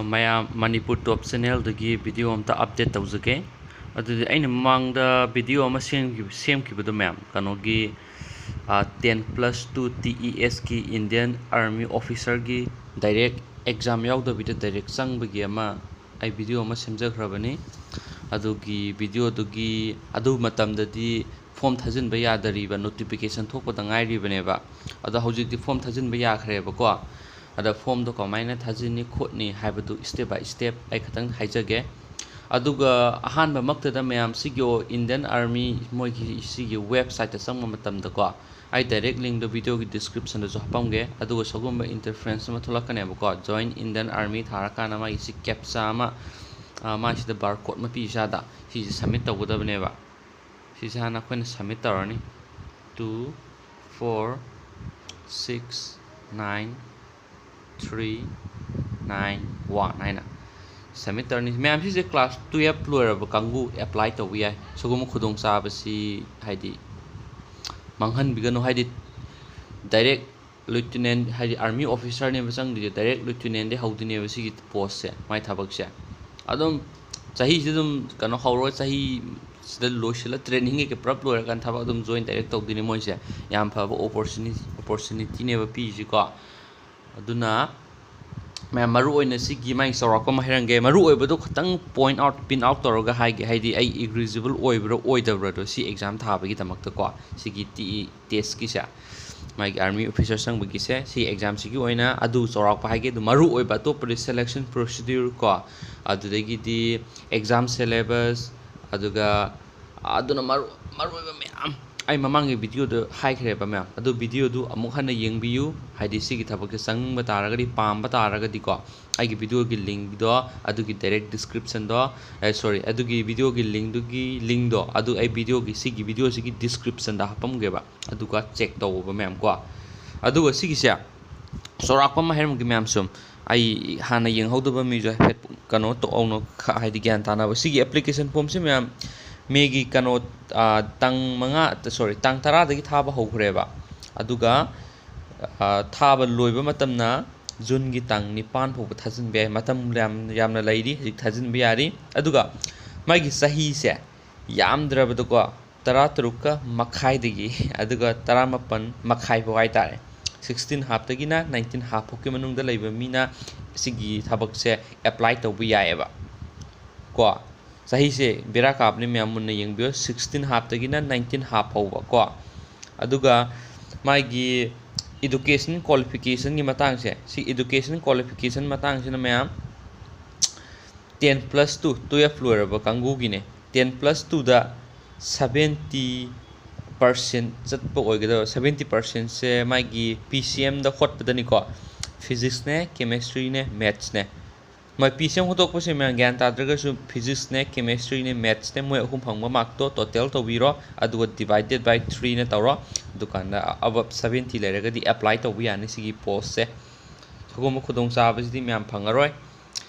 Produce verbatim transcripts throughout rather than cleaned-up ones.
ꯃꯌꯥꯝ ꯃꯅꯤꯄꯨꯔ ꯇꯣꯞ ꯆꯦꯅꯦꯜꯗꯒꯤ ꯚꯤꯗꯤꯑꯣ ꯑꯝꯇ ꯑꯞꯗꯦꯠ ꯇꯧꯖꯒꯦ꯫ ꯑꯗꯨꯗꯤ ꯑꯩꯅ ꯃꯃꯥꯡꯗ ꯚꯤꯗꯤꯑꯣ ꯑꯃ ꯁꯦꯝꯈꯤꯕ ꯁꯦꯝꯈꯤꯕꯗꯣ ꯃꯌꯥꯝ, ꯀꯩꯅꯣꯒꯤ, ten plus two T E Sꯀꯤ Indian Army Officerꯒꯤ direct exam ꯌꯥꯎꯗꯕꯤꯗ direct ꯆꯪꯕꯒꯤ ꯑꯃ ꯑꯩ ꯚꯤꯗꯤꯑꯣ ꯑꯃ ꯁꯦꯝꯖꯈ꯭ꯔꯕꯅꯤ꯫ ꯑꯗꯨꯒꯤ ꯚꯤꯗꯤꯑꯣꯗꯨꯒꯤ, ꯑꯗꯨ ꯃꯇꯝꯗꯗꯤ ꯐꯣꯝ ꯊꯥꯖꯤꯟꯕ ꯌꯥꯗꯔꯤꯕ, ꯅꯣꯇꯤꯐꯤꯀꯦꯁꯟ ꯊꯣꯛꯄꯗ ꯉꯥꯏꯔꯤꯕꯅꯦꯕ꯫ ꯑꯗꯣ ꯍꯧꯖꯤꯛꯇꯤ ꯐꯣꯝ ꯊꯥꯖꯤꯟꯕ ꯌꯥꯈ꯭ꯔꯦꯕꯀꯣ꯫ ꯑꯗ ꯐꯣꯝꯗꯣ ꯀꯃꯥꯏꯅ ꯊꯥꯖꯤꯟꯅꯤ ꯈꯣꯠꯅꯤ ꯍꯥꯏꯕꯗꯨ step by step ꯑꯩ ꯈꯤꯇꯪ ꯍꯥꯏꯖꯒꯦ꯫ ꯑꯗꯨꯒ ꯑꯍꯥꯟꯕꯃꯛꯇꯗ ꯃꯌꯥꯝ ꯁꯤꯒꯤ Indian Army ꯃꯣꯏꯒꯤ ꯁꯤꯒꯤ ꯋꯦꯕꯁꯥꯏꯠꯇ ꯆꯪꯕ ꯃꯇꯝꯗꯀꯣ, ꯑꯩ direct linkꯗꯣ ꯚꯤꯗꯤꯑꯣꯒꯤ descriptionꯗꯁꯨ ꯍꯥꯞꯄꯝꯒꯦ꯫ ꯑꯗꯨꯒ ꯁꯤꯒꯨꯝꯕ interface ꯑꯃ ꯊꯣꯛꯂꯛꯀꯅꯦꯕꯀꯣ, Join Indian Army ꯊꯥꯔꯀꯥꯟꯗ ꯃꯥꯒꯤ ꯁꯤ captcha ꯑꯃ, ꯑ, ꯃꯥꯒꯤꯁꯤꯗ barcode ꯑꯃ ꯄꯤ ꯏꯁꯥꯗ, ꯁꯤꯁꯦ submit ꯇꯧꯒꯗꯕꯅꯦꯕ꯫ ꯁꯤꯁꯦ ꯍꯥꯟꯅ ꯑꯩꯈꯣꯏꯅ submit ꯇꯧꯔꯅꯤ꯫ Two four six nine three nine one ꯍꯥꯏꯅ submit ꯇꯧꯔꯅꯤ꯫ ꯃꯌꯥꯝ ꯁꯤꯁꯦ class twelve ꯂꯣꯏꯔꯕ ꯀꯥꯡꯕꯨ apply ꯇꯧꯕ ꯌꯥꯏ꯫ ꯁꯤꯒꯨꯝꯕ ꯈꯨꯗꯣꯡꯆꯥꯕꯁꯤ ꯍꯥꯏꯗꯤ ꯃꯥꯡꯍꯟꯕꯤꯒꯅꯨ꯫ ꯍꯥꯏꯗꯤ direct lieutenant, ꯍꯥꯏꯗꯤ army officerꯅꯦꯕ ꯆꯪꯗꯣꯏꯁꯦ, direct lieutenantꯗꯤ ꯍꯧꯗꯣꯏꯅꯦꯕ ꯁꯤꯒꯤ postꯁꯦ, ꯃꯥꯏ ꯊꯕꯛꯁꯦ꯫ ꯑꯗꯨꯝ ꯆꯍꯤꯁꯤ ꯑꯗꯨꯝ ꯀꯩꯅꯣ ꯍꯧꯔꯒ ꯆꯍꯤ ꯁꯤꯗ ꯂꯣꯏꯁꯤꯜꯂ training ꯀꯩꯀꯩ ꯄꯨꯂꯞ ꯂꯣꯏꯔꯀꯥꯟꯗ ꯊꯕꯛ ꯑꯗꯨꯝ join direct ꯇꯧꯗꯣꯏꯅꯤ ꯃꯣꯏꯁꯦ꯫ ꯌꯥꯝ ꯐꯕ opportunity, opportunityꯅꯦꯕ ꯄꯤꯔꯤꯁꯤꯀꯣ꯫ ꯑꯗꯨꯅ ꯃꯌꯥꯝ ꯃꯔꯨ ꯑꯣꯏꯅ ꯁꯤꯒꯤ ꯃꯥꯒꯤ ꯆꯥꯎꯔꯥꯛꯄ ꯑꯃ ꯍꯥꯏꯔꯝꯒꯦ꯫ ꯃꯔꯨ ꯑꯣꯏꯕꯗꯣ ꯈꯤꯇꯪ point out, pin out ꯇꯧꯔꯒ ꯍꯥꯏꯒꯦ, ꯍꯥꯏꯗꯤ ꯑꯩ eligible ꯑꯣꯏꯕ꯭ꯔꯥ ꯑꯣꯏꯗꯕ꯭ꯔꯥꯗꯣ ꯁꯤ exam ꯊꯥꯕꯒꯤꯗꯃꯛꯇꯀꯣ, ꯁꯤꯒꯤ T E testꯀꯤꯁꯦ, ꯃꯥꯒꯤ army officer ꯆꯪꯕꯒꯤꯁꯦ, ꯁꯤ examꯁꯤꯒꯤ ꯑꯣꯏꯅ ꯑꯗꯨ ꯆꯥꯎꯔꯥꯛꯄ ꯍꯥꯏꯒꯦ꯫ ꯑꯗꯨ ꯃꯔꯨ ꯑꯣꯏꯕ ꯑꯇꯣꯞꯄꯗꯤ selection procedure ꯀꯣ, ꯑꯗꯨꯗꯒꯤꯗꯤ exam syllabus, ꯑꯗꯨꯒ ꯑꯗꯨꯅ ꯃꯔꯨ, ꯃꯔꯨꯑꯣꯏꯕ ꯃꯌꯥꯝ ꯑꯩ ꯃꯃꯥꯡꯒꯤ ꯚꯤꯗꯤꯑꯣꯗ ꯍꯥꯏꯈ꯭ꯔꯦꯕ ꯃꯌꯥꯝ, ꯑꯗꯨ ꯚꯤꯗꯤꯑꯣꯗꯨ ꯑꯃꯨꯛ ꯍꯟꯅ ꯌꯦꯡꯕꯤꯌꯨ꯫ ꯍꯥꯏꯗꯤ ꯁꯤꯒꯤ ꯊꯕꯛꯁꯦ ꯆꯪꯅꯤꯡꯕ ꯇꯥꯔꯒꯗꯤ, ꯄꯥꯝꯕ ꯇꯥꯔꯒꯗꯤꯀꯣ, ꯑꯩꯒꯤ ꯚꯤꯗꯤꯑꯣꯒꯤ linkꯗꯣ, ꯑꯗꯨꯒꯤ direct descriptionꯗꯣ, ꯑꯦ, sorry, ꯑꯗꯨꯒꯤ ꯚꯤꯗꯤꯑꯣꯒꯤ linkꯗꯨꯒꯤ linkꯗꯣ ꯑꯗꯨ ꯑꯩ ꯚꯤꯗꯤꯑꯣꯒꯤ, ꯁꯤꯒꯤ ꯚꯤꯗꯤꯑꯣꯁꯤꯒꯤ descriptionꯗ ꯍꯥꯞꯄꯝꯒꯦꯕ, ꯑꯗꯨꯒ check ꯇꯧꯕ ꯃꯌꯥꯝ ꯀꯣ꯫ ꯑꯗꯨꯒ ꯁꯤꯒꯤꯁꯦ ꯆꯥꯎꯔꯥꯛꯄ ꯑꯃ ꯍꯥꯏꯔꯝꯒꯦ ꯃꯌꯥꯝ ꯁꯨꯝ꯫ ꯑꯩ ꯍꯥꯟꯅ ꯌꯦꯡꯍꯧꯗꯕ ꯃꯤꯁꯨ ꯍꯥꯏꯐꯦꯠ ꯀꯩꯅꯣ ꯇꯧꯅ ꯈ-, ꯍꯥꯏꯗꯤ ꯒ꯭ꯌꯥꯟ ꯇꯥꯅꯕ꯫ ꯁꯤꯒꯤ application formꯁꯦ ꯃꯌꯥꯝ ꯃꯦꯒꯤ ꯀꯩꯅꯣ, ꯑꯥ, ꯇꯥꯡ ꯃꯉꯥ, sorry, ꯇꯥꯡ ꯇꯔꯥꯗꯒꯤ ꯊꯥꯕ ꯍꯧꯈ꯭ꯔꯦꯕ꯫ ꯑꯗꯨꯒ, ꯑꯥ, ꯊꯥꯕ ꯂꯣꯏꯕ ꯃꯇꯝꯅ ꯖꯨꯟꯒꯤ ꯇꯥꯡ ꯅꯤꯄꯥꯟ ꯐꯥꯎꯕ ꯊꯥꯖꯤꯟꯕ ꯌꯥꯏ꯫ ꯃꯇꯝ ꯌꯥꯝ, ꯌꯥꯝꯅ ꯂꯩꯔꯤ, ꯍꯧꯖꯤꯛ ꯊꯥꯖꯤꯟꯕ ꯌꯥꯔꯤ꯫ ꯑꯗꯨꯒ ꯃꯥꯒꯤ ꯆꯍꯤꯁꯦ ꯌꯥꯝꯗ꯭ꯔꯕꯗꯀꯣ ꯇꯔꯥ ꯇꯔꯨꯛꯀ ꯃꯈꯥꯏꯗꯒꯤ ꯑꯗꯨꯒ ꯇꯔꯥꯃꯥꯄꯟ ꯃꯈꯥꯏ ꯐꯥꯎ ꯍꯥꯏꯇꯥꯔꯦ, ꯁꯤꯛꯁꯇꯤꯟ ꯍꯥꯞꯇꯒꯤꯅ ꯅꯥꯏꯟꯇꯤꯟ ꯍꯥꯞ ꯐꯥꯎꯒꯤ ꯃꯅꯨꯡꯗ ꯂꯩꯕ ꯃꯤꯅ ꯁꯤꯒꯤ ꯊꯕꯛꯁꯦ ꯑꯦꯄ꯭ꯂꯥꯏ ꯇꯧꯕ ꯌꯥꯏꯑꯕ ꯀꯣ꯫ ꯆꯍꯤꯁꯦ ꯕꯦꯔꯥ ꯀꯥꯕꯅꯤ ꯃꯌꯥꯝ, ꯃꯨꯟꯅ ꯌꯦꯡꯕꯤꯌꯨ, ꯁꯤꯛꯁꯇꯤꯟ ꯍꯥꯞꯇꯒꯤꯅ ꯅꯥꯏꯟꯇꯤꯟ ꯍꯥꯞ ꯐꯥꯎꯕ ꯀꯣ꯫ ꯑꯗꯨꯒ ꯃꯥꯒꯤ education qualificationꯒꯤ ꯃꯇꯥꯡꯁꯦ, ꯁꯤ education qualification ꯃꯇꯥꯡꯁꯤꯅ ꯃꯌꯥꯝ ten plus two, twelve ꯂꯣꯏꯔꯕ ꯀꯥꯡꯕꯨꯒꯤꯅꯦ꯫ Ten plus twoꯗ seventy percent ꯆꯠꯄ ꯑꯣꯏꯒꯗꯕ꯫ Seventy percentꯁꯦ ꯃꯥꯒꯤ P C Mꯗ ꯍꯣꯠꯄꯗꯅꯤꯀꯣ, physicsꯅꯦ, chemistryꯅꯦ, mathsꯅꯦ꯫ ꯃꯣꯏ P C M ꯍꯣꯠꯇꯣꯛꯄꯁꯦ ꯃꯌꯥꯝ ꯒ꯭ꯌꯥꯟ ꯇꯥꯗ꯭ꯔꯒꯁꯨ physicsꯅꯦ, chemistryꯅꯦ, mathsꯅꯦ, ꯃꯣꯏ ꯑꯍꯨꯝ ꯐꯪꯕ markꯇꯣ total ꯇꯧꯕꯤꯔꯣ, ꯑꯗꯨꯒ divided by threeꯅ ꯇꯧꯔꯣ꯫ ꯑꯗꯨꯀꯥꯟꯗ above seventy ꯂꯩꯔꯒꯗꯤ ꯑꯦꯄ꯭ꯂꯥꯏ ꯇꯧꯕ ꯌꯥꯅꯤ ꯁꯤꯒꯤ ꯄꯣꯁꯁꯦ꯫ ꯁꯤꯒꯨꯝꯕ ꯈꯨꯗꯣꯡꯆꯥꯕꯁꯤꯗꯤ ꯃꯌꯥꯝ ꯐꯪꯉꯔꯣꯏ꯫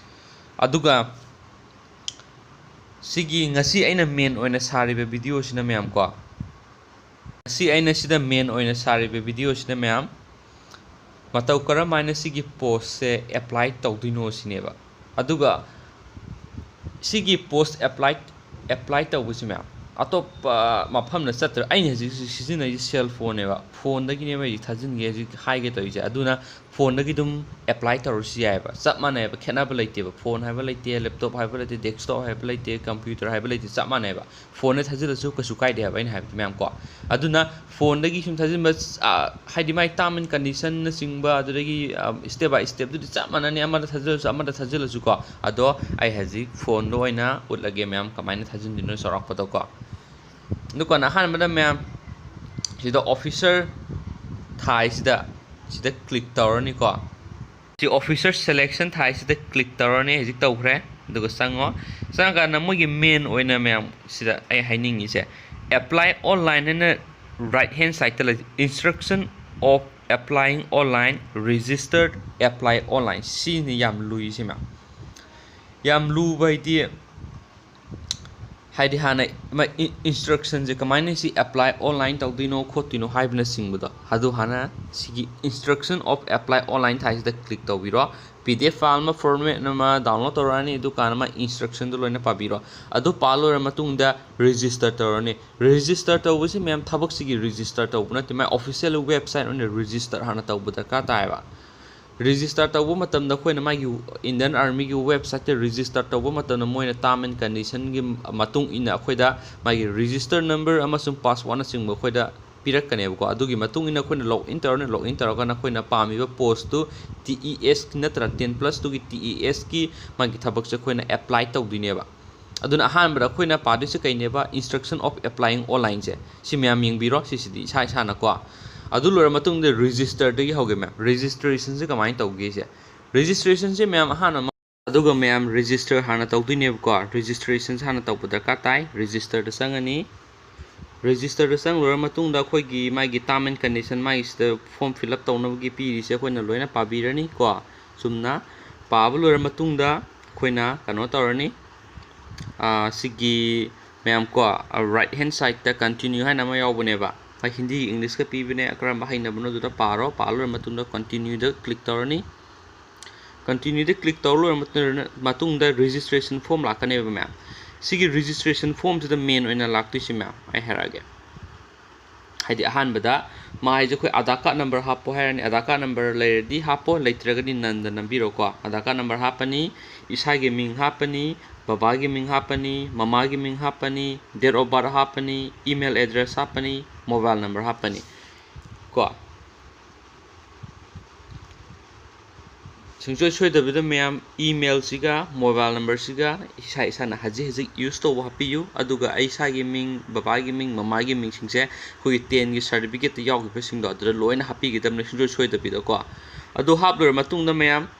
ꯑꯗꯨꯒ ꯁꯤꯒꯤ ꯉꯁꯤ ꯑꯩꯅ ꯃꯦꯟ ꯑꯣꯏꯅ ꯁꯥꯔꯤꯕ ꯚꯤꯗꯤꯑꯣꯁꯤꯅ ꯃꯌꯥꯝ ꯀꯣ, ꯉꯁꯤ ꯑꯩꯅ ꯁꯤꯗ ꯃꯦꯟ ꯑꯣꯏꯅ ꯁꯥꯔꯤꯕ ꯚꯤꯗꯤꯑꯣꯁꯤꯅ ꯃꯌꯥꯝ ꯃꯇꯧ ꯀꯔꯝ ꯍꯥꯏꯅ ꯁꯤꯒꯤ ꯄꯣꯁꯁꯦ ꯑꯦꯄ꯭ꯂꯥꯏ ꯇꯧꯗꯣꯏꯅꯣ ꯁꯤꯅꯦꯕ꯫ ꯑꯗꯨꯒ ꯁꯤꯒꯤ ꯄꯣꯁ ꯑꯦꯄ꯭ꯂꯥꯏ, ꯑꯦꯄ꯭ꯂꯥꯏ ꯇꯧꯕꯁꯤ ꯃꯌꯥꯝ ꯑꯇꯣꯞꯄ ꯃꯐꯝꯗ ꯆꯠꯇ꯭ꯔ, ꯑꯩꯅ ꯍꯧꯖꯤꯛ ꯍꯧꯖꯤꯛ ꯁꯤꯖꯤꯟꯅꯔꯤꯁꯦ ꯁꯦꯜ ꯐꯣꯟꯅꯦꯕ, ꯐꯣꯟꯗꯒꯤꯅꯦꯕ ꯑꯩ ꯊꯥꯖꯤꯟꯒꯦ ꯍꯧꯖꯤꯛ ꯍꯥꯏꯒꯦ ꯇꯧꯔꯤꯁꯦ꯫ ꯑꯗꯨꯅ ꯐꯣꯟꯗꯒꯤ ꯑꯗꯨꯝ ꯑꯦꯄ꯭ꯂꯥꯏ ꯇꯧꯔꯁꯨ ꯌꯥꯏꯑꯕ, ꯆꯞ ꯃꯥꯟꯅꯩꯕ, ꯈꯦꯠꯅꯕ ꯂꯩꯇꯦꯕ꯫ ꯐꯣꯟ ꯍꯥꯏꯕ ꯂꯩꯇꯦ, ꯂꯦꯞꯇꯣꯞ ꯍꯥꯏꯕ ꯂꯩꯇꯦ, ꯗꯦꯁꯛꯇꯣꯞ ꯍꯥꯏꯕ ꯂꯩꯇꯦ, ꯀꯝꯄ꯭ꯌꯨꯇꯔ ꯍꯥꯏꯕ ꯂꯩꯇꯦ, ꯆꯞ ꯃꯥꯟꯅꯩꯕ꯫ ꯐꯣꯟꯗ ꯊꯥꯖꯤꯜꯂꯁꯨ ꯀꯩꯁꯨ ꯀꯥꯏꯗꯦ ꯍꯥꯏꯕ ꯑꯩꯅ ꯍꯥꯏꯕꯗꯤ ꯃꯌꯥꯝ ꯀꯣ꯫ ꯑꯗꯨꯅ ꯐꯣꯟꯗꯒꯤ ꯁꯨꯝ ꯊꯥꯖꯤꯟꯕ, ꯑ, ꯍꯥꯏꯗꯤ ꯃꯥꯏ term and conditionꯅꯆꯤꯡꯕ, ꯑꯗꯨꯗꯒꯤ, ꯑ, step by stepꯇꯨꯗꯤ ꯆꯞ ꯃꯥꯟꯅꯅꯤ, ꯑꯃꯗ ꯊꯥꯖꯤꯜꯂꯁꯨ ꯑꯃꯗ ꯊꯥꯖꯤꯜꯂꯁꯨ ꯀꯣ꯫ ꯑꯗꯣ ꯑꯩ ꯍꯧꯖꯤꯛ ꯐꯣꯟꯗ ꯑꯣꯏꯅ ꯎꯠꯂꯒꯦ ꯃꯌꯥꯝ ꯀꯃꯥꯏꯅ ꯊꯥꯖꯤꯟꯗꯣꯏꯅꯣ ꯆꯥꯎꯔꯥꯛꯄꯗꯀꯣ꯫ ꯑꯗꯨꯀꯥꯟꯗ ꯑꯍꯥꯟꯕꯗ ꯃꯌꯥꯝ ꯁꯤꯗ officer ꯊꯥꯏꯁꯤꯗ, ꯁꯤꯗ click ꯇꯧꯔꯅꯤꯀꯣ꯫ ꯁꯤ officer selection ꯊꯥꯏꯁꯤꯗ click ꯇꯧꯔꯅꯤ, ꯍꯧꯖꯤꯛ ꯇꯧꯈ꯭ꯔꯦ꯫ ꯑꯗꯨꯒ ꯆꯪꯉꯣ꯫ ꯆꯪꯉꯀꯥꯟꯗ ꯃꯣꯏꯒꯤ ꯃꯦꯟ ꯑꯣꯏꯅ ꯃꯌꯥꯝ ꯁꯤꯗ ꯑꯩ ꯍꯥꯏꯅꯤꯡꯉꯤꯁꯦ, apply online ꯍꯥꯏꯅ right hand sideꯇ ꯂꯩ, instruction of applying online, registered, apply online, ꯁꯤꯅꯤ ꯌꯥꯝ ꯂꯨꯏꯁꯦ ꯃꯌꯥꯝ꯫ ꯌꯥꯝ ꯂꯨꯕ ꯍꯥꯏꯗꯤ ꯍꯥꯏꯗꯤ ꯍꯥꯟꯅ ꯃꯥ instruction ꯁꯦ ꯀꯃꯥꯏꯅ ꯁꯤ apply online ꯇꯧꯗꯣꯏꯅꯣ ꯈꯣꯠꯇꯣꯏꯅꯣ ꯍꯥꯏꯕꯅꯆꯤꯡꯕꯗꯣ, ꯑꯗꯨ ꯍꯥꯟꯅ ꯁꯤꯒꯤ instruction of apply online ꯊꯥꯏꯁꯤꯗ click ꯇꯧꯕꯤꯔꯣ꯫ P D F file ꯑꯃ, format ꯑꯃ download ꯇꯧꯔꯛꯑꯅꯤ, ꯑꯗꯨꯀꯥꯟꯗ ꯃꯥ instruction ꯗꯨ ꯂꯣꯏꯅ ꯄꯥꯕꯤꯔꯣ꯫ ꯑꯗꯨ ꯄꯥ ꯂꯣꯏꯔ ꯃꯇꯨꯡꯗ register ꯇꯧꯔꯅꯤ꯫ Register ꯇꯧꯕꯁꯤ ꯃꯌꯥꯝ ꯊꯕꯛꯁꯤꯒꯤ register ꯇꯧꯕ ꯅꯠꯇꯦ, ꯃꯥꯏ official website ꯑꯣꯏꯅ register ꯍꯥꯟꯅ ꯇꯧꯕ ꯗꯔꯀꯥꯔ ꯇꯥꯏꯌꯦꯕ꯫ Register ꯇꯧꯕ ꯃꯇꯝꯗ ꯑꯩꯈꯣꯏꯅ ꯃꯥꯒꯤ Indian Army ꯒꯤ website ꯇ register ꯇꯧꯕ ꯃꯇꯝꯗ ꯃꯣꯏꯅ term and condition ꯒꯤ ꯃꯇꯨꯡ ꯏꯟꯅ ꯑꯩꯈꯣꯏꯗ ꯃꯥꯒꯤ register number ꯑꯃꯁꯨꯡ password ꯅꯆꯤꯡꯕ ꯑꯩꯈꯣꯏꯗ ꯄꯤꯔꯛꯀꯅꯦꯕꯀꯣ꯫ ꯑꯗꯨꯒꯤ ꯃꯇꯨꯡ ꯏꯟꯅ ꯑꯩꯈꯣꯏꯅ log in ꯇꯧꯔꯅꯤ, log in ꯇꯧꯔꯒ ꯅꯈꯣꯏꯅ ꯄꯥꯝꯃꯤꯕ post two T E S ꯅꯠꯇ꯭ꯔ ten plus two ꯒꯤ T E S ꯀꯤ ꯃꯥꯒꯤ ꯊꯕꯛꯁꯦ ꯑꯩꯈꯣꯏꯅ apply ꯇꯧꯗꯣꯏꯅꯦꯕ꯫ ꯑꯗꯨꯅ ꯑꯍꯥꯟꯕꯗ ꯑꯩꯈꯣꯏꯅ ꯄꯥꯗꯣꯏꯁꯦ ꯀꯩꯅꯦꯕ? Instruction of applying online ꯁꯦ꯫ ꯁꯤ ꯃꯌꯥꯝ ꯌꯦꯡꯕꯤꯔꯣ, ꯁꯤꯁꯤꯗꯤ ꯏꯁꯥ ꯏꯁꯥꯅꯀꯣ꯫ ꯑꯗꯨ ꯂꯣꯏꯔ ꯃꯇꯨꯡꯗ register ꯗꯒꯤ ꯍꯧꯒꯦ ꯃꯌꯥꯝ꯫ Registration ꯁꯦ ꯀꯃꯥꯏꯅ ꯇꯧꯒꯦꯁꯦ? Registration ꯁꯦ ꯃꯌꯥꯝ ꯑꯍꯥꯟꯕ ꯑꯃ-, ꯑꯗꯨꯒ ꯃꯌꯥꯝ register ꯍꯥꯟꯅ ꯇꯧꯗꯣꯏꯅꯦꯕꯀꯣ꯫ Registration ꯍꯥꯟꯅ ꯇꯧꯕ ꯗꯔꯀꯥꯔ ꯇꯥꯏ꯫ Register ꯗ ꯆꯪꯉꯅꯤ꯫ Register ꯗ ꯆꯪꯂꯨꯔ ꯃꯇꯨꯡꯗ ꯑꯩꯈꯣꯏꯒꯤ ꯃꯥꯒꯤ term and condition, ꯃꯥꯒꯤ ꯁꯤꯗ form fill up ꯇꯧꯅꯕꯒꯤ ꯄꯤꯔꯤꯁꯦ ꯑꯩꯈꯣꯏꯅ ꯂꯣꯏꯅ ꯄꯥꯕꯤꯔꯅꯤ ꯀꯣ꯫ ꯆꯨꯝꯅ ꯄꯥꯕ ꯂꯣꯏꯔ ꯃꯇꯨꯡꯗ ꯑꯩꯈꯣꯏꯅ ꯀꯩꯅꯣ ꯇꯧꯔꯅꯤ, ꯑꯥ, ꯁꯤꯒꯤ ꯃꯌꯥꯝ ꯀꯣ, ꯑꯥ, right hand side ꯇ continue ꯍꯥꯏꯅ ꯑꯃ ꯌꯥꯎꯕꯅꯦꯕ, ꯃꯥ ꯍꯤꯟꯗꯤꯒ ꯏꯪꯂꯤꯁꯀ ꯄꯤꯕꯅꯦ, ꯀꯔꯝꯕ ꯍꯩꯅꯕꯅꯣ ꯑꯗꯨꯗ ꯄꯥꯔꯣ꯫ ꯄꯥ ꯂꯣꯏꯔ ꯃꯇꯨꯡꯗ continue ꯗ click ꯇꯧꯔꯅꯤ꯫ Continue ꯗ click ꯇꯧꯔ ꯂꯣꯏꯔ ꯃꯇꯨꯡꯗ, ꯃꯇꯨꯡꯗ registration form ꯂꯥꯛꯀꯅꯦꯕ ꯃꯌꯥꯝ꯫ ꯁꯤꯒꯤ registration form ꯁꯤꯗ main ꯑꯣꯏꯅ ꯂꯥꯛꯇꯣꯏꯁꯤ ꯃꯌꯥꯝ ꯑꯩ ꯍꯥꯏꯔꯛꯑꯒꯦ꯫ ꯍꯥꯏꯗꯤ ꯑꯍꯥꯟꯕꯗ ꯃꯥ ꯍꯥꯏꯁꯦ ꯑꯩꯈꯣꯏ Aadhaar card number ꯍꯥꯞꯄꯣ ꯍꯥꯏꯔꯅꯤ, Aadhaar card number ꯂꯩꯔꯗꯤ ꯍꯥꯞꯄꯣ, ꯂꯩꯇ꯭ꯔꯒꯗꯤ none ꯗ ꯅꯝꯕꯤꯔꯣꯀꯣ꯫ Aadhaar card number ꯍꯥꯞꯄꯅꯤ, ꯏꯁꯥꯒꯤ ꯃꯤꯡ ꯍꯥꯞꯄꯅꯤ, ꯕꯕꯥꯒꯤ ꯃꯤꯡ ꯍꯥꯞꯄꯅꯤ, ꯃꯃꯥꯒꯤ ꯃꯤꯡ ꯍꯥꯞꯄꯅꯤ, date of birth ꯍꯥꯞꯄꯅꯤ, email address ꯍꯥꯞꯄꯅꯤ, mobile number ꯍꯥꯞꯄꯅꯤ ꯀꯣ꯫ ꯁꯨꯡꯁꯣꯏ ꯁꯣꯏꯗꯕꯤꯗ ꯃꯌꯥꯝ email ꯁꯤꯒ mobile number ꯁꯤꯒ ꯏꯁꯥ ꯏꯁꯥꯅ ꯍꯧꯖꯤꯛ ꯍꯧꯖꯤꯛ use ꯇꯧꯕ ꯍꯥꯞꯄꯤꯌꯨ꯫ ꯑꯗꯨꯒ ꯑꯩ ꯏꯁꯥꯒꯤ ꯃꯤꯡ, ꯕꯕꯥꯒꯤ ꯃꯤꯡ, ꯃꯃꯥꯒꯤ ꯃꯤꯡꯁꯤꯡꯁꯦ ꯑꯩꯈꯣꯏꯒꯤ ten ꯒꯤ certificate ꯇ ꯌꯥꯎꯈꯤꯕꯁꯤꯡꯗꯣ ꯑꯗꯨꯗ ꯂꯣꯏꯅ ꯍꯥꯞꯄꯤꯒꯗꯕꯅꯤ ꯁꯨꯡꯁꯣꯏ ꯁꯣꯏꯗꯕꯤꯗꯀꯣ꯫ ꯑꯗꯨ ꯍꯥꯞꯂꯣꯏꯔ ꯃꯇꯨꯡꯗ ꯃꯌꯥꯝ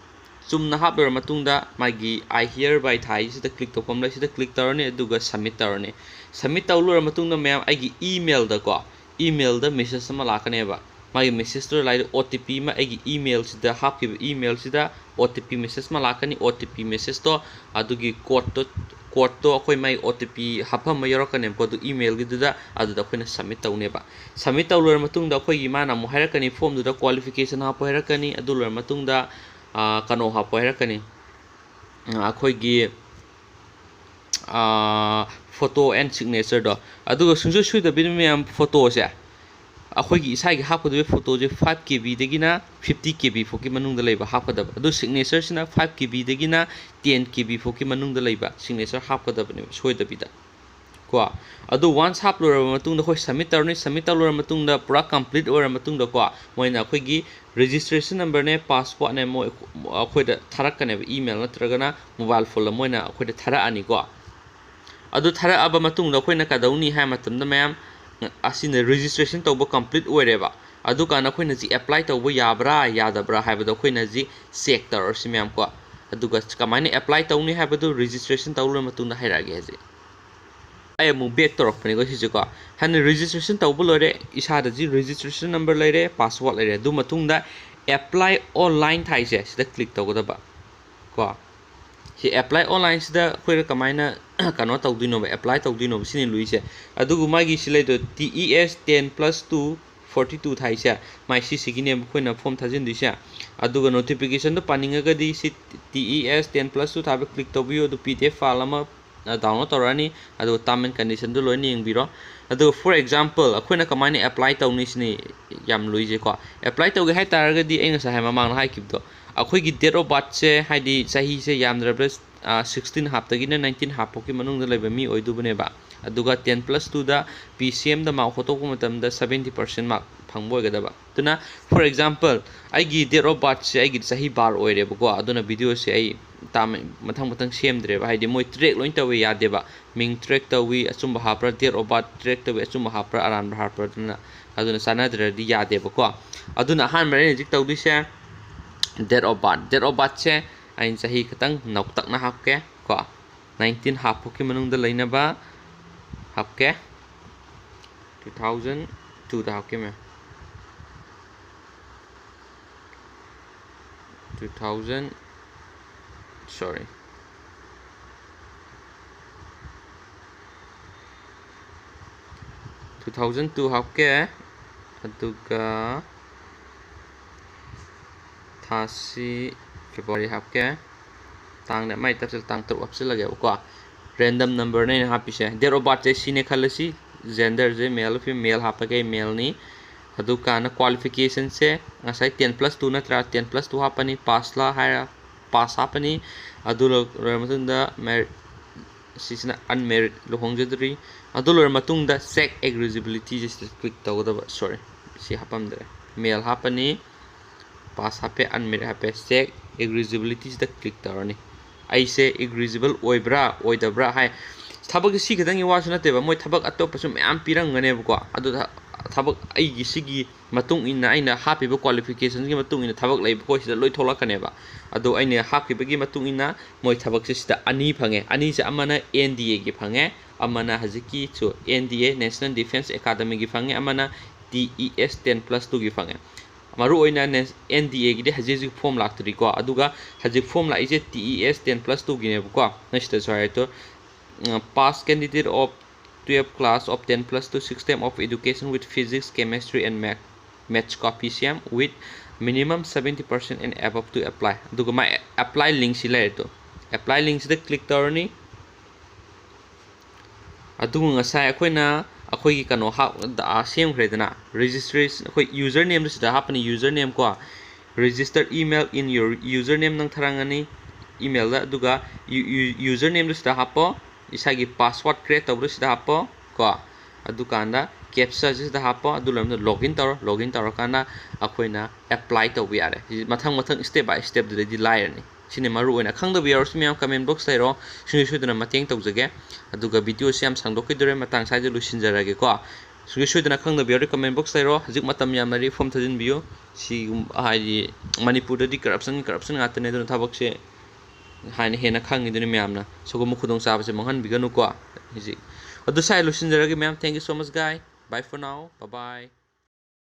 ꯆꯨꯝꯅ ꯍꯥꯞꯂꯣꯏꯔ ꯃꯇꯨꯡꯗ ꯃꯥꯒꯤ "I hereby" ꯊꯥꯏꯁꯤꯗ click ꯇꯧꯐꯝ ꯂꯩ, ꯁꯤꯗ click ꯇꯧꯔꯅꯤ, ꯑꯗꯨꯒ submit ꯇꯧꯔꯅꯤ꯫ Submit ꯇꯧ ꯂꯣꯏꯔ ꯃꯇꯨꯡꯗ ꯃꯌꯥꯝ ꯑꯩꯒꯤ email ꯗꯀꯣ, email ꯗ message ꯑꯃ ꯂꯥꯛꯀꯅꯦꯕ꯫ ꯃꯥꯒꯤ message ꯇꯨꯗ ꯂꯥꯛꯏꯗꯣ ꯑꯣ ꯇꯤ ꯄꯤ ꯑꯃ ꯑꯩꯒꯤ email ꯁꯤꯗ ꯍꯥꯞꯈꯤꯕ email ꯁꯤꯗ ꯑꯣ ꯇꯤ ꯄꯤ message ꯑꯃ ꯂꯥꯛꯀꯅꯤ꯫ ꯑꯣ ꯇꯤ ꯄꯤ message ꯇꯣ ꯑꯗꯨꯒꯤ code ꯇꯣ, code ꯇꯣ ꯑꯩꯈꯣꯏ ꯃꯥꯒꯤ ꯑꯣ ꯇꯤ ꯄꯤ ꯍꯥꯞꯐꯝ ꯑꯃ ꯌꯥꯎꯔꯛꯀꯅꯦꯕꯀꯣ, ꯑꯗꯨ email ꯒꯤꯗꯨꯗ, ꯑꯗꯨꯗ ꯑꯩꯈꯣꯏꯅ submit ꯇꯧꯅꯦꯕ꯫ Submit ꯇꯧ ꯂꯣꯏꯔ ꯃꯇꯨꯡꯗ ꯑꯩꯈꯣꯏꯒꯤ ꯃꯥꯅ ꯑꯃꯨꯛ ꯍꯥꯏꯔꯛꯀꯅꯤ, form ꯗꯨꯗ qualification ꯍꯥꯞꯄꯣ ꯍꯥꯏꯔꯛꯀꯅꯤ, ꯑꯗꯨ ꯂꯣꯏꯔ ꯃꯇꯨꯡꯗ, ꯑꯥ, ꯀꯩꯅꯣ ꯍꯥꯞꯄꯣ ꯍꯥꯏꯔꯛꯀꯅꯤ, ꯑꯥ, ꯑꯩꯈꯣꯏꯒꯤ, ꯑꯥ, photo and signature ꯗꯣ꯫ ꯑꯗꯨꯒ ꯁꯨꯡꯁꯣꯏ ꯁꯣꯏꯗꯕꯤꯗ ꯃꯌꯥꯝ photo ꯁꯦ ꯑꯩꯈꯣꯏꯒꯤ ꯏꯁꯥꯒꯤ ꯍꯥꯞꯀꯗꯕ photo ꯁꯦ five K B ꯗꯒꯤꯅ fifty K B ꯐꯥꯎꯒꯤ ꯃꯅꯨꯡꯗ ꯂꯩꯕ ꯍꯥꯞꯀꯗꯕ꯫ ꯑꯗꯨ signature ꯁꯤꯅ five K B ꯗꯒꯤꯅ ten K B ꯐꯥꯎꯒꯤ ꯃꯅꯨꯡꯗ ꯂꯩꯕ signature ꯍꯥꯞꯀꯗꯕꯅꯦꯕ ꯁꯣꯏꯗꯕꯤꯗ꯫ ꯀꯣ꯫ ꯑꯗꯨ once ꯍꯥꯞ ꯂꯣꯏꯔꯕ ꯃꯇꯨꯡꯗ ꯑꯩꯈꯣꯏ submit ꯇꯧꯔꯅꯤ꯫ Submit ꯇꯧ ꯂꯣꯏꯔꯕ ꯃꯇꯨꯡꯗ, ꯄꯨꯔꯥ complete ꯑꯣꯏꯔꯕ ꯃꯇꯨꯡꯗꯀꯣ, ꯃꯣꯏꯅ ꯑꯩꯈꯣꯏꯒꯤ registration number ꯅꯦ, password ꯅꯦ, ꯃꯣꯏ ꯑꯩꯈꯣꯏꯗ ꯊꯥꯔꯛꯀꯅꯦꯕ, email ꯅꯠꯇ꯭ꯔꯒꯅ mobile phone ꯗ ꯃꯣꯏꯅ ꯑꯩꯈꯣꯏꯗ ꯊꯥꯔꯛꯑꯅꯤꯀꯣ꯫ ꯑꯗꯨ ꯊꯥꯔꯛꯑꯕ ꯃꯇꯨꯡꯗ ꯑꯩꯈꯣꯏꯅ ꯀꯩꯗꯧꯅꯤ ꯍꯥꯏ ꯃꯇꯝꯗ, ꯃꯌꯥꯝ, ꯑꯁꯤꯅ registration ꯇꯧꯕ complete ꯑꯣꯏꯔꯦꯕ꯫ ꯑꯗꯨꯀꯥꯟꯗ ꯑꯩꯈꯣꯏꯅ ꯁꯤ apply ꯇꯧꯕ ꯌꯥꯕ꯭ꯔꯥ ꯌꯥꯗꯕ꯭ꯔꯥ ꯍꯥꯏꯕꯗꯣ ꯑꯩꯈꯣꯏꯅ ꯁꯤ check ꯇꯧꯔꯁꯤ, ꯃꯌꯥꯝ ꯀꯣ꯫ ꯑꯗꯨꯒ ꯀꯃꯥꯏꯅ apply ꯇꯧꯅꯤ ꯍꯥꯏꯕꯗꯨ registration ꯇꯧ ꯂꯣꯏꯔ ꯃꯇꯨꯡꯗ ꯍꯥꯏꯔꯛꯑꯒꯦ ꯍꯧꯖꯤꯛ꯫ ꯑꯩ ꯑꯃꯨꯛ back ꯇꯧꯔꯛꯄꯅꯤꯀꯣ ꯁꯤꯁꯦꯀꯣ꯫ ꯍꯥꯟꯅ registration ꯇꯧꯕ ꯂꯣꯏꯔꯦ, ꯏꯁꯥꯗ ꯁꯤ registration number ꯂꯩꯔꯦ, password ꯂꯩꯔꯦ꯫ ꯑꯗꯨ ꯃꯇꯨꯡꯗ apply online ꯊꯥꯏꯁꯦ, ꯁꯤꯗ click ꯇꯧꯒꯗꯕ ꯀꯣ꯫ ꯁꯤ apply online ꯁꯤꯗ ꯑꯩꯈꯣꯏꯅ ꯀꯃꯥꯏꯅ ꯀꯩꯅꯣ ꯇꯧꯗꯣꯏꯅꯣꯕ, apply ꯇꯧꯗꯣꯏꯅꯣꯕ, ꯁꯤꯅꯤ ꯂꯨꯏꯁꯦ꯫ ꯑꯗꯨꯒ ꯃꯥꯒꯤ ꯁꯤ ꯂꯩꯗꯣ T E S ten plus two forty two ꯊꯥꯏꯁꯦ, ꯃꯥꯏ ꯁꯤꯁꯤꯒꯤꯅꯦꯕ ꯑꯩꯈꯣꯏꯅ form ꯊꯥꯖꯤꯟꯗꯣꯏꯁꯦ꯫ ꯑꯗꯨꯒ notification ꯗꯣ ꯄꯥꯅꯤꯡꯉꯒꯗꯤ ꯁꯤ T E S ten plus two ꯊꯥꯕ click ꯇꯧꯕꯤꯌꯨ, ꯑꯗꯨ P D F file ꯑꯃ download ꯇꯧꯔꯛꯑꯅꯤ꯫ ꯑꯗꯨꯒ term and condition ꯗꯨ ꯂꯣꯏꯅ ꯌꯦꯡꯕꯤꯔꯣ꯫ ꯑꯗꯨꯒ for example ꯑꯩꯈꯣꯏꯅ ꯀꯃꯥꯏꯅ apply ꯇꯧꯅꯤ ꯁꯤꯅꯤ ꯌꯥꯝ ꯂꯨꯏꯁꯦꯀꯣ꯫ Apply ꯇꯧꯒꯦ ꯍꯥꯏ ꯇꯥꯔꯒꯗꯤ ꯑꯩ ꯉꯁꯥꯏ ꯃꯃꯥꯡꯗ ꯍꯥꯏꯈꯤꯕꯗꯣ, ꯑꯩꯈꯣꯏꯒꯤ date of birth ꯁꯦ, ꯍꯥꯏꯗꯤ ꯆꯍꯤꯁꯦ ꯌꯥꯝꯗ꯭ꯔꯕꯗ, ꯑꯥ, sixteen ꯍꯥꯞꯇꯒꯤꯅ nineteen ꯍꯥꯞ ꯐꯥꯎꯒꯤ ꯃꯅꯨꯡꯗ ꯂꯩꯕ ꯃꯤ ꯑꯣꯏꯗꯣꯏꯕꯅꯦꯕ꯫ ꯑꯗꯨꯒ ten plus two ꯗ P C M ꯗ mark ꯍꯣꯠꯇꯣꯛꯄ ꯃꯇꯝꯗ seventy percent mark ꯐꯪꯕ ꯑꯣꯏꯒꯗꯕ꯫ ꯑꯗꯨꯅ for example ꯑꯩꯒꯤ date of birth ꯁꯦ ꯑꯩꯒꯤ ꯆꯍꯤ ꯕꯥꯔ ꯑꯣꯏꯔꯦꯕꯀꯣ꯫ ꯑꯗꯨꯅ video ꯁꯦ ꯑꯩ ꯇꯥꯝ-, ꯃꯊꯪ ꯃꯊꯪ ꯁꯦꯝꯗ꯭ꯔꯦꯕ, ꯍꯥꯏꯗꯤ ꯃꯣꯏ track ꯂꯣꯏ ꯇꯧꯋꯦ, ꯌꯥꯗꯦꯕ꯫ ꯃꯤꯡ track ꯇꯧꯏ, ꯑꯆꯨꯝꯕ ꯍꯥꯞꯄ꯭ꯔꯥ, date of birth track ꯇꯧꯏ, ꯑꯆꯨꯝꯕ ꯍꯥꯞꯄ꯭ꯔꯥ, ꯑꯔꯥꯟꯕ ꯍꯥꯞꯄ꯭ꯔꯥ, ꯑꯗꯨꯅ, ꯑꯗꯨꯅ ꯆꯥꯟꯅꯗ꯭ꯔꯗꯤ ꯌꯥꯗꯦꯕꯀꯣ꯫ ꯑꯗꯨꯅ ꯑꯍꯥꯟꯕꯗ ꯑꯩꯅ ꯍꯧꯖꯤꯛ ꯇꯧꯗꯣꯏꯁꯦ date of birth꯫ Date of birth ꯁꯦ ꯑꯩꯅ ꯆꯍꯤ ꯈꯤꯇꯪ ꯅꯧꯇꯛꯅ ꯍꯥꯞꯀꯦ ꯀꯣ, nineteen ꯍꯥꯞ ꯐꯥꯎꯒꯤ ꯃꯅꯨꯡꯗ ꯂꯩꯅꯕ ꯍꯥꯞꯀꯦ꯫ Two thousand two ꯗ ꯍꯥꯞꯀꯦ ꯃꯦꯝ꯫ Two thousand, sorry, two thousand two ꯍꯥꯞꯀꯦ꯫ ꯑꯗꯨꯒ ꯊꯥꯁꯤ February ꯍꯥꯞꯀꯦ꯫ ꯇꯥꯡꯅ ꯃꯥꯏ ꯇꯞꯁꯤꯜ ꯇꯥꯡ ꯇꯔꯨꯛ ꯍꯥꯞꯆꯤꯜꯂꯒꯦꯕꯀꯣ꯫ Random numberꯅꯦ ꯑꯩꯅ ꯍꯥꯞꯄꯤꯁꯦ꯫ Date of birthꯁꯦ ꯁꯤꯅꯦ ꯈꯜꯂꯁꯤ꯫ Genderꯁꯦ male or female ꯍꯥꯞꯄꯒꯦ, maleꯅꯤ꯫ ꯑꯗꯨꯀꯥꯟꯗ qualificationꯁꯦ ꯉꯁꯥꯏ ten plus two ꯅꯠꯇ꯭ꯔꯥ? Ten plus two ꯍꯥꯞꯄꯅꯤ꯫ Passꯂ ꯍꯥꯏꯔ pass ꯍꯥꯞꯄꯅꯤ꯫ ꯑꯗꯨ ꯂꯣꯏꯔ ꯃꯇꯨꯡꯗ married, ꯁꯤꯁꯤꯅ unmarried, ꯂꯨꯍꯣꯡꯖꯗ꯭ꯔꯤ꯫ ꯑꯗꯨ ꯂꯣꯏꯔ ꯃꯇꯨꯡꯗ check eligibilityꯁꯦ ꯁꯤꯗ click ꯇꯧꯒꯗꯕ, sorry, ꯁꯤ ꯍꯥꯞꯄꯝꯗ꯭ꯔꯦ꯫ Male ꯍꯥꯞꯄꯅꯤ, pass ꯍꯥꯞꯄꯦ, unmarried ꯍꯥꯞꯄꯦ, check eligibilityꯁꯤꯗ click ꯇꯧꯔꯅꯤ꯫ ꯑꯩꯁꯦ eligible ꯑꯣꯏꯕ꯭ꯔꯥ ꯑꯣꯏꯗꯕ꯭ꯔꯥ ꯍꯥꯏ꯫ ꯊꯕꯛꯁꯦ ꯁꯤ ꯈꯤꯇꯪꯒꯤ ꯋꯥꯁꯨ ꯅꯠꯇꯦꯕ, ꯃꯣꯏ ꯊꯕꯛ ꯑꯇꯣꯞꯄꯁꯨ ꯃꯌꯥꯝ ꯄꯤꯔꯝꯒꯅꯦꯕꯀꯣ꯫ ꯑꯗꯨꯗ ꯊꯕꯛ ꯑꯩꯒꯤ ꯁꯤꯒꯤ ꯃꯇꯨꯡ ꯏꯟꯅ, ꯑꯩꯅ ꯍꯥꯞꯄꯤꯕ qualificationsꯀꯤ ꯃꯇꯨꯡ ꯏꯟꯅ ꯊꯕꯛ ꯂꯩꯕ ꯈꯣꯠ ꯁꯤꯗ ꯂꯣꯏ ꯊꯣꯛꯂꯛꯀꯅꯦꯕ꯫ ꯑꯗꯣ ꯑꯩꯅ ꯍꯥꯞꯈꯤꯕꯒꯤ ꯃꯇꯨꯡ ꯏꯟꯅ ꯃꯣꯏ ꯊꯕꯛꯁꯦ ꯁꯤꯗ ꯑꯅꯤ ꯐꯪꯉꯦ꯫ ꯑꯅꯤꯁꯦ ꯑꯃꯅ NDAꯒꯤ ꯐꯪꯉꯦ, ꯑꯃꯅ ꯍꯧꯖꯤꯛꯀꯤ ꯁꯨ NDA, National Defence Academyꯒꯤ ꯐꯪꯉꯦ, ꯑꯃꯅ TES ten plus twoꯒꯤ ꯐꯪꯉꯦ꯫ ꯃꯔꯨꯑꯣꯏꯅ ꯅꯦ-, NDAꯒꯤꯗꯤ ꯍꯧꯖꯤꯛ ꯍꯧꯖꯤꯛ form ꯂꯥꯛꯇ꯭ꯔꯤꯀꯣ꯫ ꯑꯗꯨꯒ ꯍꯧꯖꯤꯛ form ꯂꯥꯛꯏꯁꯦ TES ten plus twoꯒꯤꯅꯦꯕꯀꯣ꯫ ꯅꯣꯏ ꯁꯤꯗꯁꯨ ꯍꯥꯏꯔꯦ ꯇꯣ, ꯎꯝ, pass candidate of twelve class of ten plus two system of education with physics, chemistry and math, maths ꯀꯣ, PCM with minimum seventy percent and above to apply꯫ ꯑꯗꯨꯒ ꯃꯥꯏ apply linkꯁꯤ ꯂꯩꯔꯦ ꯇꯣ꯫ Apply linkꯁꯤꯗ click ꯇꯧꯔꯅꯤ꯫ ꯑꯗꯨꯒ ꯉꯁꯥꯏ ꯑꯩꯈꯣꯏꯅ ꯑꯩꯈꯣꯏꯒꯤ ꯀꯩꯅꯣ ꯍꯥꯞ-, ꯑ, ꯁꯦꯝꯈ꯭ꯔꯦꯗꯅ, registration, ꯑꯩꯈꯣꯏ usernameꯗꯨ ꯁꯤꯗ ꯍꯥꯞꯄꯅꯤ, username ꯀꯣ꯫ Register email in your username ꯅꯪ ꯊꯥꯔꯝꯒꯅꯤ emailꯗ, ꯑꯗꯨꯒ ꯌꯨ-, ꯌꯨ-, usernameꯗꯨ ꯁꯤꯗ ꯍꯥꯞꯄꯣ, ꯏꯁꯥꯒꯤ password create ꯇꯧꯕꯗꯨ ꯁꯤꯗ ꯍꯥꯞꯄꯣ ꯀꯣ꯫ ꯑꯗꯨꯀꯥꯟꯗ captchaꯁꯤ ꯁꯤꯗ ꯍꯥꯞꯄꯣ, ꯑꯗꯨ ꯂꯣꯏꯔ ꯃꯇꯨꯡꯗ login ꯇꯧꯔꯣ꯫ Login ꯇꯧꯔꯀꯥꯟꯗ ꯑꯩꯈꯣꯏꯅ apply ꯇꯧꯕ ꯌꯥꯔꯦ꯫ ꯁꯤ ꯃꯊꯪ ꯃꯊꯪ step by stepꯇꯨꯗꯩꯗꯤ ꯂꯥꯏꯔꯅꯤ꯫ ꯁꯤꯅꯤ ꯃꯔꯨ ꯑꯣꯏꯅ꯫ ꯈꯪꯗꯕ ꯌꯥꯎꯔꯁꯨ ꯃꯌꯥꯝ comment box ꯂꯩꯔꯣ, ꯁꯨꯡꯁꯣꯏ ꯁꯣꯏꯗꯅ ꯃꯇꯦꯡ ꯇꯧꯖꯒꯦ꯫ ꯑꯗꯨꯒ videoꯁꯤ ꯌꯥꯝ ꯁꯥꯡꯗꯣꯛꯈꯤꯗꯣꯔꯦ, ꯃꯇꯥꯡ ꯁ꯭ꯋꯥꯏꯗ ꯂꯣꯏꯁꯤꯟꯖꯔꯒꯦꯀꯣ꯫ ꯁꯨꯡꯁꯣꯏ ꯁꯣꯏꯗꯅ ꯈꯪꯗꯕ ꯌꯥꯎꯔꯗꯤ comment box ꯂꯩꯔꯣ꯫ ꯍꯧꯖꯤꯛ ꯃꯇꯝ ꯌꯥꯝꯅꯔꯤ form ꯊꯥꯖꯤꯟꯕꯤꯌꯨ꯫ ꯁꯤꯒꯨꯝ-, ꯍꯥꯏꯗꯤ ꯃꯅꯤꯄꯨꯔꯗꯗꯤ corruption, corruption ꯉꯥꯛꯇꯅꯦ, ꯑꯗꯨꯅ ꯊꯕꯛꯁꯦ ꯍꯥꯏꯅ ꯍꯦꯟꯅ ꯈꯪꯉꯤꯗꯨꯅꯤ ꯃꯌꯥꯝꯅ꯫ ꯁꯤꯒꯨꯝꯕ ꯈꯨꯗꯣꯡꯆꯥꯕꯁꯦ ꯃꯥꯡꯍꯟꯕꯤꯒꯅꯨꯀꯣ꯫ ꯍꯧꯖꯤꯛ ꯑꯗꯨ ꯁ꯭ꯋꯥꯏ ꯂꯣꯏꯁꯤꯟꯖꯔꯒꯦ ꯃꯌꯥꯝ꯫ Thank you so much, guy. Bye for now. Bye bye.